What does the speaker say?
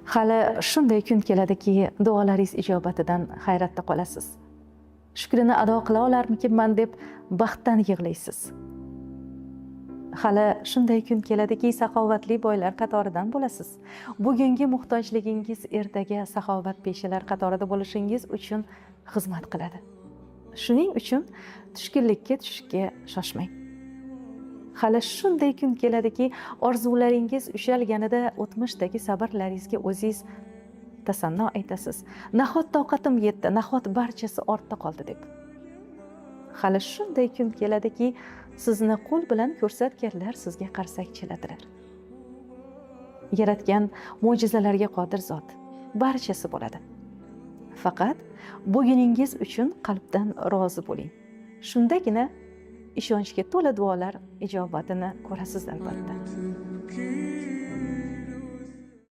Hali shunday kun keladiki, duolaringiz ijobatidan hayratda qolasiz. Shukrini ado qila olarmikinman deb baxtdan yig'laysiz. Hali shunday kun keladiki, saxovatli boylar qatoridan bo'lasiz. Bugungi muhtojligingiz ertaga saxovat peshalar qatorida bo'lishingiz uchun xizmat qiladi. Shuning uchun tushkunlikka tushishga shoshmang. Hali shunday kun keladiki, orzularingiz ushalganida o'tmishdagi sabrlaringizga o'zingiz tasanno aytasiz: "Nahot toqatim yetdi, nahot barchasi ortda qoldi", deb. Hali shunday kun keladiki, sizni qo'l bilan ko'rsatganlar sizga qarsak chaladilar. Yaratgan mo'jizalarga qodir zot, barchasi bo'ladi. Faqat buguningiz uchun qalbdan rozi bo'ling. Shundagina ishonchga to'la duolar ijobatini ko'rasiz, albatta.